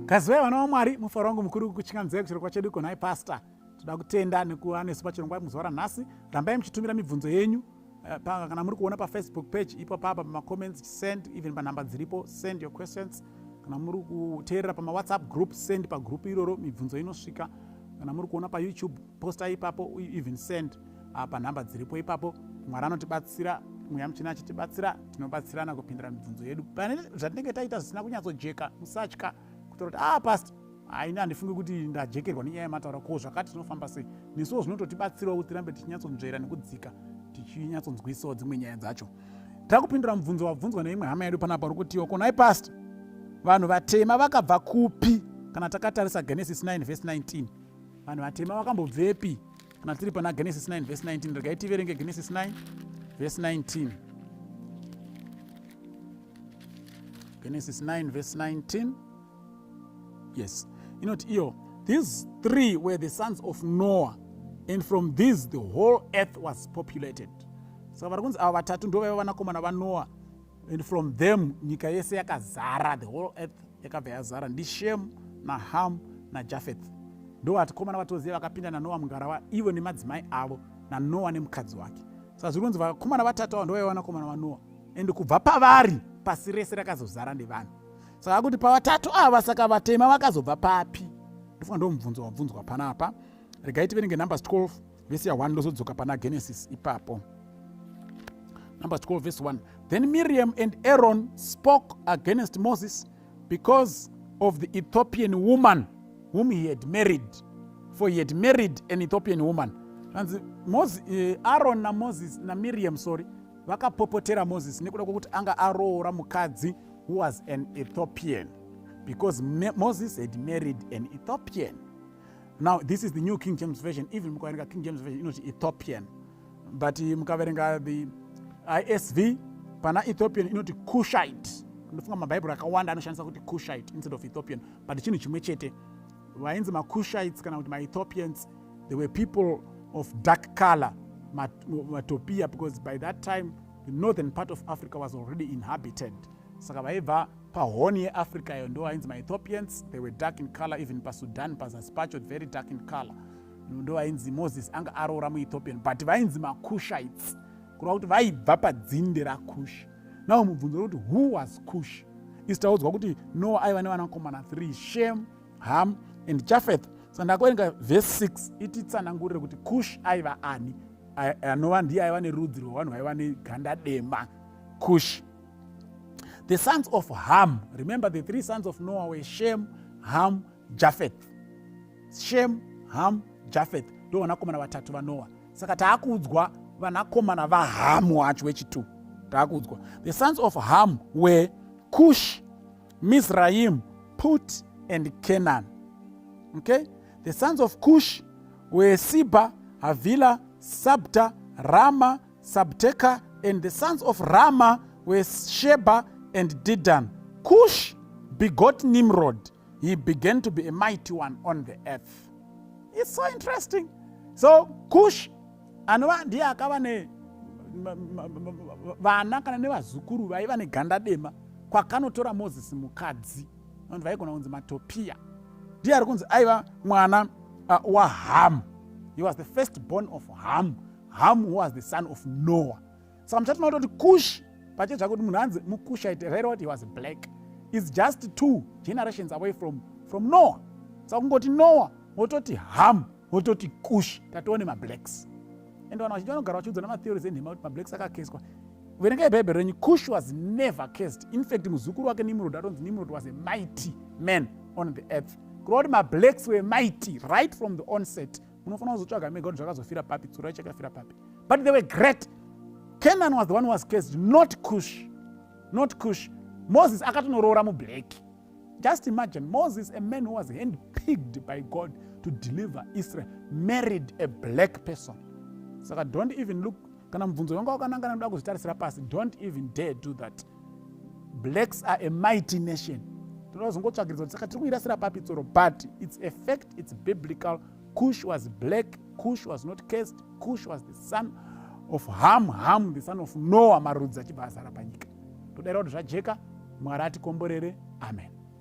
Kazivai vana vaMwari, mufaro wangu mukuru kuchingamizai kuchirongwa chedu konhai pastor. Toda kutenda nekuva nesu pachirongwa muzuva ranhasi. Rambai muchitumira mibvunzo yenyu eh, kana muri kuona pafacebook page ipo papa pamacomments send even panhamba dziripo send your questions. Kana muri kuteerera pamawhatsapp group send pagroup iroro mibvunzo inosvika. Kana muri kuona payoutube posta ipapo even send ah, panhamba dziripo ipapo. Mwari anotibatsira mweya mutsvene achitibatsira tinobatsirana kupindura mibvunzo yedu pane zvatinenge taita zvisina kunyatsojeka musatya kutaura kuti ah pastor haini handifungi kuti ndajekerwa nenyaya yemataura ko zvakati tinofamba sei nesuwo zvinototibatsirawo kuti tirambe tichinyatsonzvera nekudzika tichinyatsonzwisawo dzimwe nyaya dzacho takupindura mubvunzo wabvunzwa neimwe hama yedu panapa uri kutiwo konai pastor vanhu vatema vakabva kupi kana takatarisa genesis 9 vhesi 19 vanhu vatema vakambobvepi kana tiri pana genesis 9 vhesi 19 regai tiverenge genesis 9 vhesi 19 genesis 9 vhesi 19 yes inoti iyo these three were the sons of noah and from these the whole earth was populated saka vari kunzi ava vatatu ndo vaiva vanakomana vanoah and from them nyika yese yakazara the whole earth yakabva yazara ndishem naham najafeth ndo vatikomana vatoziva vakapinda nanoa mungarava ivo nemadzimai avo nanoa nemukadzi wake saka zviri kunzi vakomana vatatu ava ndovaiva vanakomana vanoa and kubva pavari pasi rese rakazozara nevanhu saka kuti pavatatu ava saka vatema vakazobva papi ndofunga ndo mubvunzo wabvunzwa panapa regai tiverenge numbers 12 vhesi ya 1 ndozodzoka pana genesis ipapo numbers 12 verse 1 then miriam and aaron spoke against moses because of the ethiopian woman whom he had married for he had married an ethiopian woman anzi eh, aaron namoses namiriam sorry vakapopotera moses nekuda kwekuti anga aroora mukadzi who was an ethiopian because moses had married an ethiopian now this is the new king james version even mukaverenga king james version inoti ethiopian but mukaverenga the isv pana ethiopian inoti cushite ndofunga mabhaibheri akawanda anoshandisa kuti cushite instead of ethiopian but chinhu chimwe chete vainzi macushites kana kuti maethiopians they were people of dark color matopia because by that time the northern part of africa was already inhabited saka vaibva pahoni yeafrica iyo ndo vainzi maethiopians they were dark in color even pasudan pazasi pacho very dark in color ndo vainzi moses anga aroora muethiopian but vainzi macushites kureva kuti vaibva padzinde rakush now mubvunzo wekuti who was kush isi taudzwa kuti noa aiva nevanakomana 3 shem ham and jafeth saka ndakuverenga vhesi 6 ititsanangurire kuti kush aiva ani anova ndiye aiva nerudzi rwevanhu vaiva neganda dema kush the sons of ham remember the three sons of noah were shem ham jafeth shem ham jafeth ndo vanakomana vatatu vanoa saka taakuudzwa vanakomana vahamu wacho wechitu taakuudzwa the sons of ham were cush mizraim put and canaan okay the sons of cush were siba havila sabta rama sabteka and the sons of rama were sheba and didan cush begot nimrod he began to be a mighty one on the earth it's so interesting so kush anova ndiye akava ne vana kana nevazukuru vaiva neganda dema kwakanotora moses mukadzi vanhu vaigona kunzi matopiya ndiye ari kunzi aiva mwana uh, waham he was the first born of ham ham who was the son of noah saka muchatinoona kuti kush pachezvake kuti munhu anzi mukushaite raireva kuti he was black is just two generations away from, from noah saka kungoti noah wototi ham wototi kush tatione mablacks and vanhu vazhinji vanogara vachiudza nematheories enhema kuti mablacks akakeswa verengai bhaibheri renyu kush was never cursed in fact muzukuru wake nimrod atonzi nimrod was a mighty man on the earth kureva kuti mablacks were mighty right from the onset munofanira kuzotsvaga mega kuti zvakazofira papi tsuro yacho yakafira papi but they were great canaan was the one who was cursed not cush not cush moses akatonoroora mublack just imagine moses a man who was handpicked by god to deliver israel married a black person saka don't even look kana mubvunzo wanga wakanangana noda kuzvitarisira pasi don't even dare do that blacks are a mighty nation toda kuzongotsvagiridza kuti saka tiri kuirasira papi tsoro but its a fact its biblical cush was black cush was not cursed cush was the son of ham ham the son of noah marudzi achibva azara panyika todaira kuti zvajeka mwari atikomborere amen.